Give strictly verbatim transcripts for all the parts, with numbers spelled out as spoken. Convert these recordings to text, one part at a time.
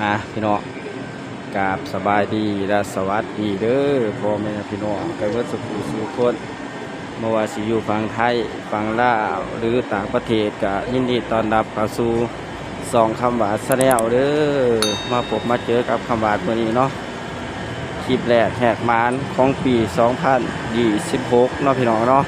อ่ะพี่น้อง กราบสบายดีและสวัสดีเด้อพ่อแม่พี่น้องกันเบิดสุขสู่คน บ่ว่าสิอยู่ฝั่งไทย ฝั่งลาว หรือต่างประเทศ ก็ยินดีต้อนรับเข้าสู่ช่องคำหวาดแชนแนลเด้อ มาพบมาเจอกับคำหวาดมื้อนี้เนาะ คลิปแรกแหกหมานของปีสองพันยี่สิบหกเนาะพี่น้องเนาะ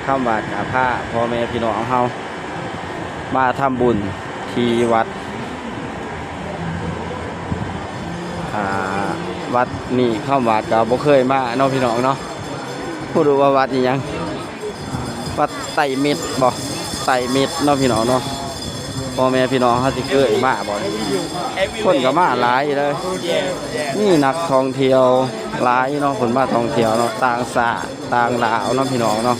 คำหวาดก็พาพ่อแม่พี่น้องเฮามาทำบุญที่วัด อ่า วัดนี้คำหวาดก็บ่เคยมาเนาะพี่น้องเนาะ บ่ฮู้ว่าวัดอีหยัง วัดไตรมิตรบ่ ไตรมิตรเนาะพี่น้องเนาะ พ่อแม่พี่น้องเฮาสิเคยมาบ่ คนก็มาหลายอยู่เด้อ มีนักท่องเที่ยวหลายเนาะ เพิ่นมาท่องเที่ยวเนาะ ต่างชาติต่างลาวเนาะพี่น้องเนาะ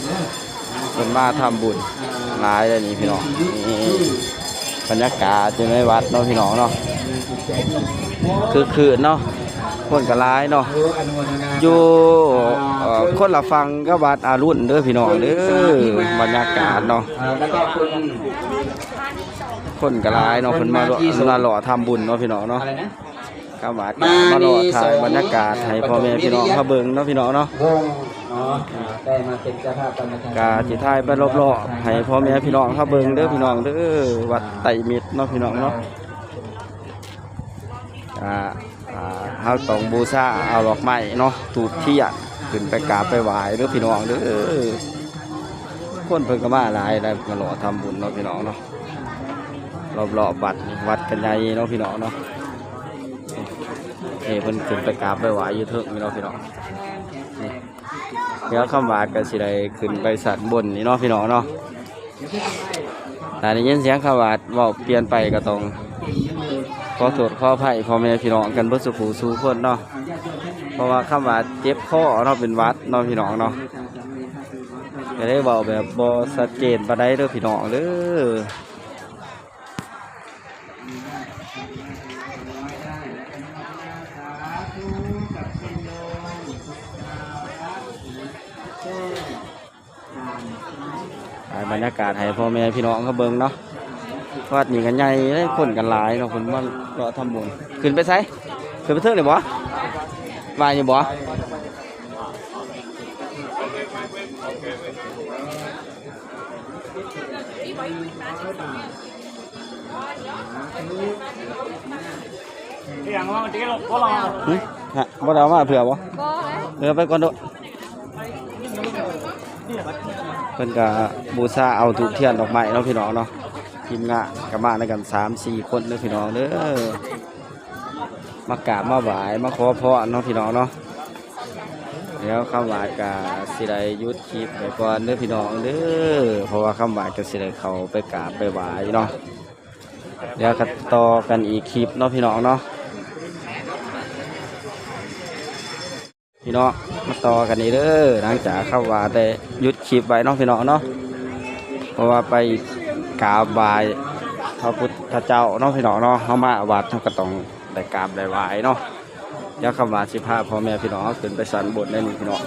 เพิ่นมาทำบุญหลายเลยนี่พี่น้อง นี่บรรยากาศอยู่ในวัดเนาะพี่น้องเนาะ คึกคืนเนาะ คนก็หลายเนาะ อยู่ เอ่อ คนละฝั่งกับวัดอรุณเด้อพี่น้องเด้อ บรรยากาศเนาะ คนก็หลายเนาะ เพิ่นมาเลาะ มาเลาะทำบุญเนาะพี่น้องเนาะ อะไรนะ ครับ วัดก็มาเลาะถ่ายบรรยากาศให้พ่อแม่พี่น้องเฮาเบิ่งเนาะพี่น้องเนาะ วงเนาะ อ่า ได้มาเป็นเจ้าภาพการกระทำ ก็สิถ่ายไปรอบๆให้พ่อแม่พี่น้องเฮาเบิ่งเด้อพี่น้องเด้อ วัดไตรมิตรเนาะพี่น้องเนาะ อ่า อ่า เฮาต้องบูชาเอาดอกไม้เนาะ ธูปเทียน ขึ้นไปกราบไปไหว้เด้อพี่น้องเด้อ คนเพิ่นก็มาหลายแล้ว มาเลาะทำบุญเนาะพี่น้องเนาะ รอบๆวัดนี่ วัดก็ใหญ่เนาะพี่น้องเนาะ นี่เพิ่นขึ้นไปกราบไปไหว้อยู่เทิงนี่เนาะพี่น้อง นี่ เดี๋ยวคำหวาดก็สิได้ขึ้นไปชั้นบนนี่เนาะพี่น้องเนาะ ถ้าได้ยินเสียงคำหวาดเว้าเปลี่ยนไปก็ต้องขอโทษขออภัยพ่อแม่พี่น้องกันเบิดสู่ผู้สู่คนเนาะ เพราะว่าคำหวาดเจ็บคอเนาะ เป็นหวัดเนาะพี่น้องเนาะ ก็เลยเว้าแบบบ่ชัดเจนปานใดเด้อพี่น้องเด้อ ถ่ายบรรยากาศให้พ่อแม่พี่น้องเขาเบิ่งเนาะ วัดนี้ก็ใหญ่เลย คนก็หลายเนาะ เพิ่นมาเลาะทำบุญ ขึ้นไปไส ขึ้นไปเทิงนี่บ่ ไหว้อยู่บ่ อีหยังวะ มันจะลงบ่ลง หึ ฮะ บ่ได้เอามาเผื่อบ่ บ่ เออ ไปก่อนเด้อ เพิ่นก็บูชาเอาธูปเทียนดอกไม้เนาะพี่น้องเนาะ ทีมงานก็มานำกันสามสี่คนเด้อพี่น้องเด้อ มากราบมาไหว้มาขอพรเนาะพี่น้องเนาะ เดี๋ยวคำหวาดก็สิได้หยุดคลิปไปก่อนเด้อพี่น้องเด้อ เพราะว่าคำหวาดก็สิได้เข้าไปกราบไปไหว้เนาะ เดี๋ยวก็ต่อกันอีกคลิปเนาะพี่น้องเนาะ พี่น้อง มาต่อกันอีกเด้อ หลังจากคำหวาดได้หยุดคลิปไว้เนาะพี่น้องเนาะ เพราะว่าไปกราบไหว้พระพุทธเจ้าเนาะพี่น้องเนาะ เฮามาวัดเฮาก็ต้องได้กราบได้ไหว้เนาะ เดี๋ยวคำหวาดสิพาพ่อแม่พี่น้องเฮาขึ้นไปชั้นบนได้นี่พี่น้อง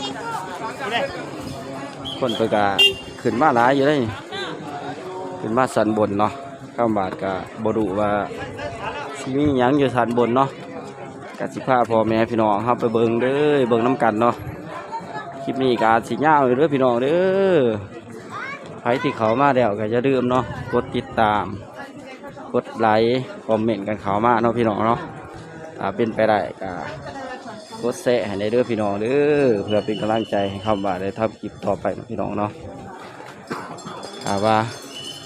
คนเพิ่นก็ขึ้นมาหลายอยู่เด้ ขึ้นมาชั้นบนเนาะ คำหวาดก็บ่รู้ว่าสิมีหยังอยู่ชั้นบนเนาะ ก็สิพาพ่อแม่พี่น้องเฮาไปเบิ่งเด้อ เบิ่งนำกันเนาะ คลิปนี้ก็อาจสิยาวอยู่เด้อพี่น้องเด้อ ใครที่เข้ามาแล้วก็อย่าลืมเนาะ กดติดตาม กดไลค์ คอมเมนต์กันเข้ามาเนาะพี่น้องเนาะ ถ้าเป็นไปได้ก็กดแชร์ให้แหน่เด้อพี่น้องเด้อ เพื่อเป็นกำลังใจให้คำหวาดได้ทำคลิปต่อไปเนาะพี่น้องเนาะ ถ้าว่า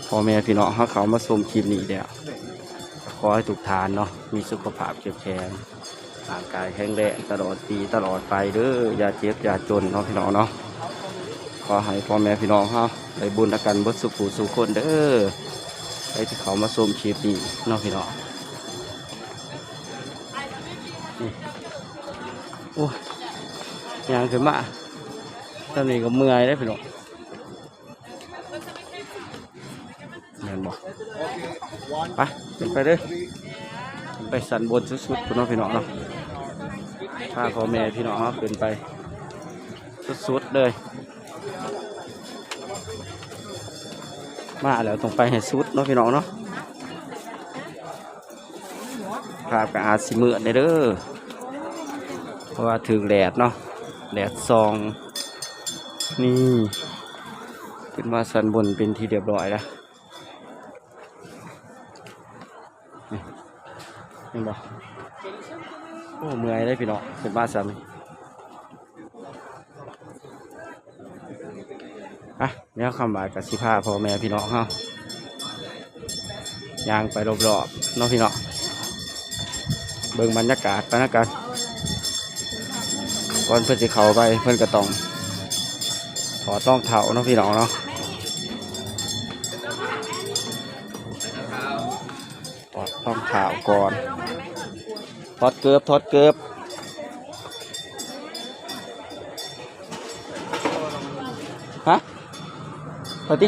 พ่อแม่พี่น้องเฮาเข้ามาชมคลิปนี้แล้ว ขอให้ทุกท่านเนาะ มีสุขภาพเข้มแข็ง ร่างกายแข็งแรงตลอดปีตลอดไปเด้อ อย่าเจ็บอย่าจนเนาะพี่น้องเนาะ ขอให้พ่อแม่พี่น้องเฮาได้บุญนำกันเบิดสู่ผู้สู่คนเด้อ ใครที่เข้ามาชมคลิปนี้เนาะพี่น้อง นี่ โอ้ย ย่างขึ้นมา ตอนนี้ก็เมื่อยแล้วพี่น้อง แม่นบ่ ไป ขึ้นไปเด้อ ขึ้นไปชั้นบนสุดๆพุ้นเนาะพี่น้องเนาะ พาพ่อแม่พี่น้องเฮาขึ้นไปสุดๆเลย มาแล้วต้องไปให้สุดเนาะพี่น้องเนาะ ภาพก็อาจสิมืดแหน่เด้อ เพราะว่าถืกแดดเนาะ แดดส่อง นี่ ขึ้นมาชั้นบนเป็นที่เรียบร้อยแล้ว นี่ เห็นบ่ โอ้ เมื่อยเลยพี่น้อง ขึ้นมาชั้น อ่ะ เดี๋ยวคำว่าก็สิพาพ่อแม่พี่น้องเฮา ย่างไปรอบๆ เนาะพี่น้อง เบิ่งบรรยากาศไปนำกัน ก่อนเพิ่นสิเข้าไป เพิ่นก็ต้องถอดรองเท้าเนาะพี่น้องเนาะ ถอดรองเท้าก่อน ถอดเกิบ ถอดเกิบ ฮะ ไปติ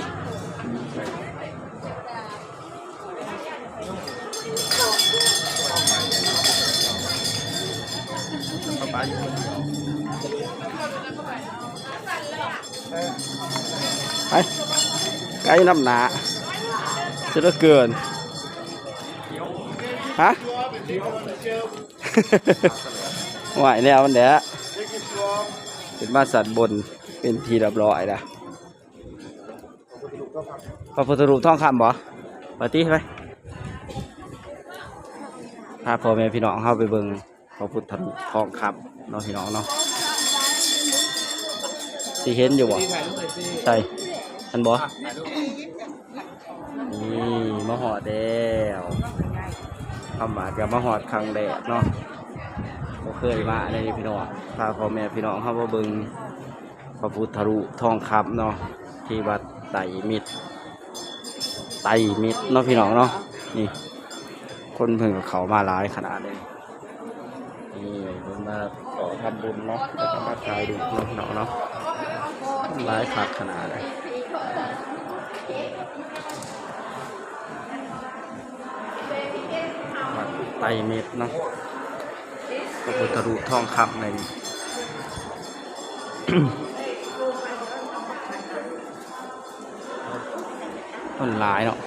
ไป ไกลนำหน้า เสียเหลือเกิน ฮะ ไหวแล้วมันแหละ ขึ้นมาชั้นบนเป็นที่เรียบร้อยแล้ว พระพุทธรูปทองคำบ่ ไปติไป พาพ่อแม่พี่น้องเฮาไปเบิ่งพระพุทธรูปทองคำเนาะพี่น้องเนาะ สิเห็นอยู่บ่ ใช่ อันบ่ นี่มาฮอดแล้ว คำว่าก็มาฮอดครั้งแรกเนาะ บ่เคยมาเลยพี่น้อง พาพ่อแม่พี่น้องเฮามาเบิ่งพระพุทธรูปทองคำเนาะ ที่วัดไตรมิตร ไตรมิตรเนาะพี่น้องเนาะ นี่ คนเพิ่นก็เข้ามาหลายขนาดเลย นี่เพิ่นมาขอทำบุญเนาะ แล้วก็มาถ่ายรูปเนาะพี่น้องเนาะ หลายคักขนาดเลย วัดไตรมิตรเนาะ พระพุทธรูปทองคำเลยนี่ คนหลายเนาะ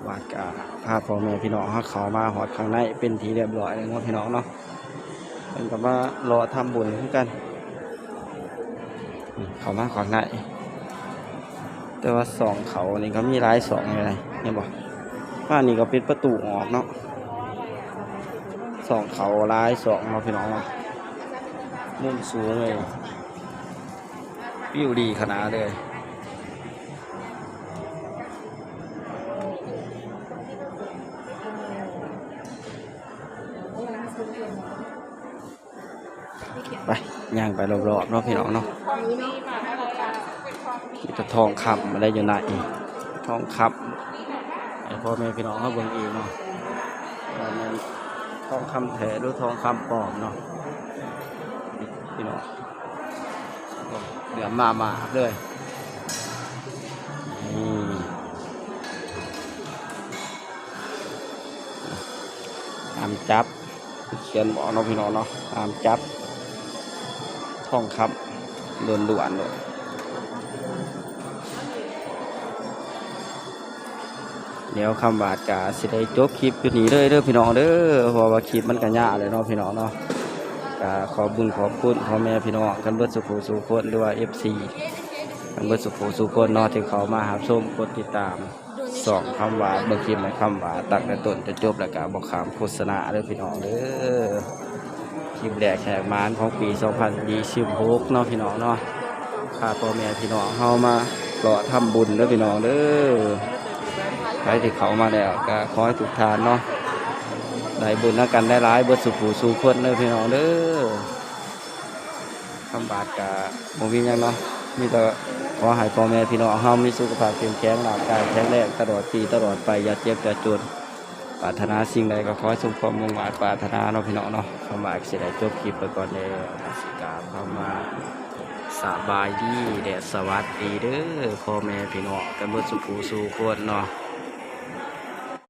วัดก็พาพ่อแม่พี่น้องเฮาเข้ามาฮอดข้างในเป็นที่เรียบร้อยแล้วเนาะพี่น้องเนาะ เพิ่นก็มารอทำบุญคือกัน อืม เข้ามาข้างใน แต่ว่าช่องเขานี่ก็มีหลายช่องอยู่นะ เห็นบ่ มานี่ก็เป็นประตูออกเนาะ ช่องเขาหลายช่องเนาะพี่น้องเนาะ มุมสูงเลย วิวดีขนาดเลย ไป ย่างไปรอบๆ เนาะพี่น้องเนาะ มีแต่ทองคำอะไรอยู่ใน ทองคำ ให้พ่อแม่พี่น้องเขาเบิ่งเองเนาะ ว่าแม่นทองคำแท้หรือทองคำปลอมเนาะ พี่น้อง เหลือมามาเลย นี่ ห้ามจับ เขียนบอกเนาะพี่น้องเนาะ ห้ามจับ ทองคำล้วนๆ เลย เดี๋ยวคำว่าก็สิได้จบคลิปอยู่นี่เลยเด้อพี่น้องเด้อ เพราะว่าคลิปมันก็ยาวเลยเนาะพี่น้องเนาะ ก็ขอบบุญขอบคุณพ่อแม่พี่น้องกันเบิดสุขสู่คน หรือว่า เอฟซี กันเบิดสุขสู่คนเนาะ ที่เข้ามารับชมกดติดตาม ช่องคำว่า เบิ่งคลิปในคำว่าตั้งแต่ต้นจนจบ แล้วก็บ่ข้ามโฆษณาเด้อพี่น้องเด้อ คลิปแรกแหกหมานของปีสองพันยี่สิบหกเนาะพี่น้องเนาะ พาพ่อแม่พี่น้องเฮามาเลาะทำบุญเด้อพี่น้องเด้อ ใครที่เข้ามาแล้วก็ขอให้ทุกท่านเนาะ ได้บุญนำกันหลายๆ เบิดสุขสู่คนเด้อพี่น้องเด้อ คำว่าก็บ่มีหยังเนาะ มีแต่ขอให้พ่อแม่พี่น้องเฮามีสุขภาพเข้มแข็ง ร่างกายแข็งแรงตลอดปีตลอดไป อย่าเจ็บอย่าจน ปรารถนาสิ่งใดก็ขอให้สมความมุ่งหมายปรารถนาเนาะพี่น้องเนาะ คำว่าสิได้จบคลิปไปก่อนแล้ว สิกล่าวคำว่าสบายดีและสวัสดีเด้อพ่อแม่พี่น้องกันเบิดสู่ผู้สู่คนเนาะ